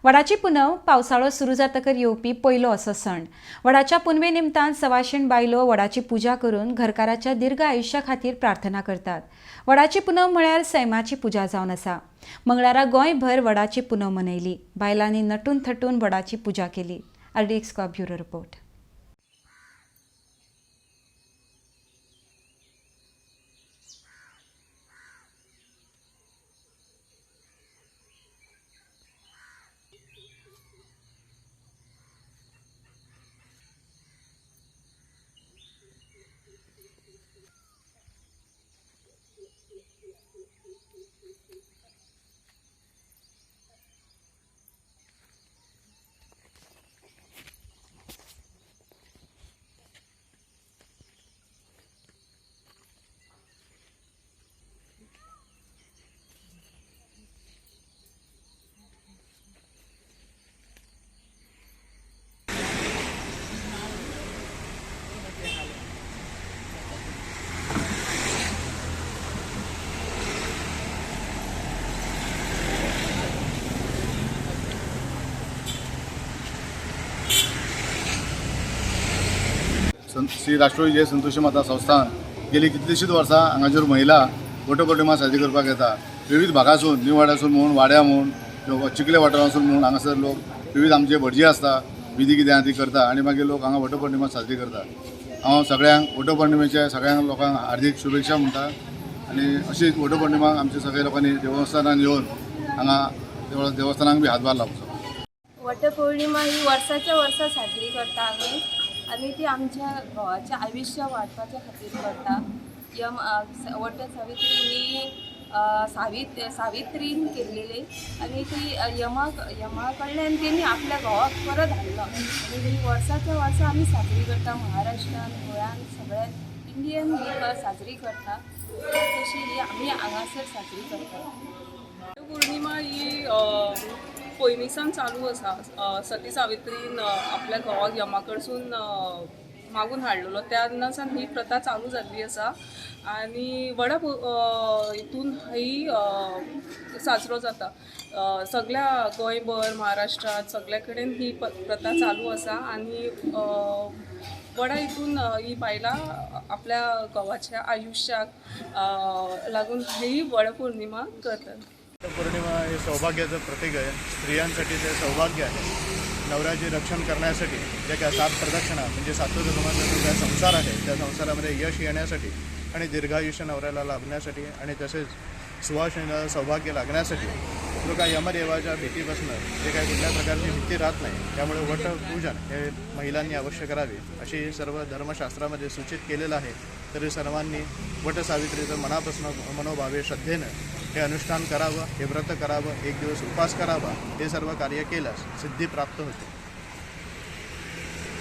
वडाची पुनव पावसाळो सुरू जातकर येवपी पयलो असो सण. वडाच्या पुनवे निमतान सवाशीण बायलो वडाची पुजा करून घरकाराच्या दीर्घ आयुश्या खातीर प्रार्थना करतात. वडाची पुनव म्हळ्यार सैमाची पुजा जावन आसा. मंगळारा गोंयभर वडाची पुनव मनयली. बायलांनी नटून थटून वडाची पुजा केली. RDX bureau report. Shri राष्ट्रविजय Santoshi Mata संस्थान गेली कितलीशींच वर्सां हांगासर महिला वटपौर्णिमा साजरी करपाक येता. विविध भागासून, निवाड्यासून म्हूण, वाड्या म्हूण, चिखले वाठारासून म्हूण हांगासर लोक विविध आमचे भटजी आसता, विधी कितें आहा ती करता आनी मागीर लोक हांगा वटपौर्णिमा साजरी करता. हांव सगळ्यांक वटपौर्णिमेच्या सगळ्यांक लोकांक हार्दीक शुभेच्छा म्हणटा आनी अशीच वटपौर्णिमा आमच्या सगळ्या लोकांनी देवस्थानान येवन हांगा देवस्थानाक बी हातभार लावचो. वटपौर्णिमा ही वर्साच्या वर्सा साजरी करता आमी आनी ती आमच्या घोवाचें आयुश्य वाडपाच्या खातीर करता. यम वट सावित्री ही सावित्रीन केल्लेली आनी ती यमा कडल्यान तेणी आपल्या घोवाक परत हाडलो आनी ही वर्साच्या वर्सा आमी साजरी करता. महाराष्ट्रान, गोंयान, सगळ्या इंडियन ही साजरी करता. तशी ही आमी हांगासर साजरी करता. पौर्णिमा ही पयलींसान चालू आसा. सती सावित्रीन आपल्या घोवाक यमा कडसून मागून हाडलेलो तेन्नासान ही प्रथा चालू जाल्ली आसा आनी वडा हितून ही साजरो जाता. सगळ्या गोंयभर, महाराष्ट्रांत सगल्या कडेन ही प्रथा चालू आसा आनी वडा हितून ही बायलां आपल्या घोवाच्या आयुश्याक लागून ही वड पौर्णिमा करतात. पौर्णिमा हे सौभाग्याचं प्रतीक आहे. स्त्रियांसाठी ते सौभाग्य आहे. नवऱ्याचे रक्षण करण्यासाठी ज्या काय 7 प्रदक्षिणा म्हणजे सातव्या धर्माचा जो काय संसार आहे त्या संसारामध्ये यश येण्यासाठी आणि दीर्घायुष्य नवऱ्याला लाभण्यासाठी आणि तसेच सुवासिनीला सौभाग्य लागण्यासाठी जो काय यमदेवाच्या भीतीपासून जे काही कुठल्या प्रकारची भीती राहत नाही, त्यामुळे वटपूजन हे महिलांनी अवश्य करावे अशी सर्व धर्मशास्त्रामध्ये सूचित केलेलं आहे. तरी सर्वांनी वटसावित्रीचं मनापासून मनोभावे श्रद्धेनं हे अनुष्ठान करावं, हे व्रत करावं, एक दिवस उपास करावा. हे सर्व कार्य केल्यास सिद्धी प्राप्त होते.